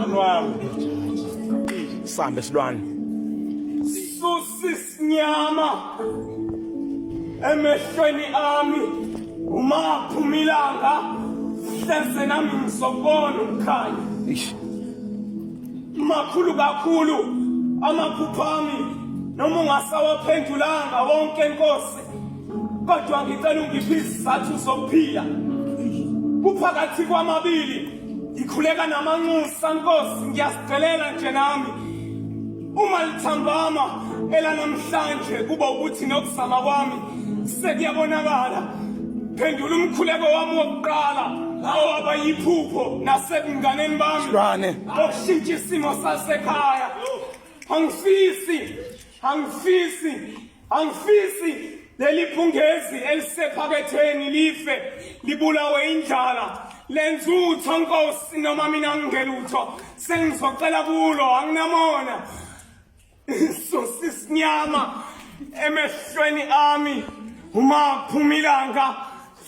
Anwami. Sambe silwane. Susisinyama emehlweni ami uma phumilanga hleze nami ngizobona ukukhanya. Eish. Makhulu kakhulu amaphupho ami noma ungasawaphendulanga wonke Nkosi kodwa ngicela ungiphe isizathu sokuphila kuphakathi kwamabili ngikhuleka namanxusa nkosi ngiyasicelela nje nami uma lithambama elanamhlanje kuba ukuthi nokuzama kwami sekuyabonakala phendula umkhuleko wami wokuqala owaba yiphupho nasebunganeni bami Silwane. okushintsha isimo sasekhaya angifisi angifisi Angifisi leli phungezi elisephaketheni life libulawe indlala lenza utho nkosi noma mina ngingelutho sengizocela kulo anginamona sosisinyama emehlweni ami uma kuphuma ilanga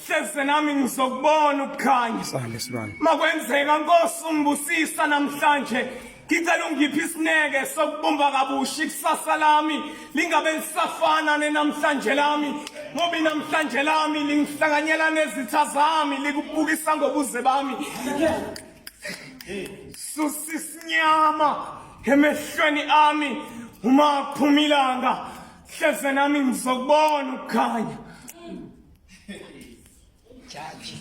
hleze nami ngizokubona ukukhanya Sale silwane. makwenzeka nkosi ungibusisa namhlanje ngicela ungiphe isineke sokubumba kabusha ikusasa lami lingabe lisafana nenamhlanje lami ngoba inamhlanje lami lingihlanganyela nezitha zami likubukisa ngobuze bami susa isinyama emehlweni ami uma kuphuma ilanga hleze nami ngizokubona ukukhanya Jaji.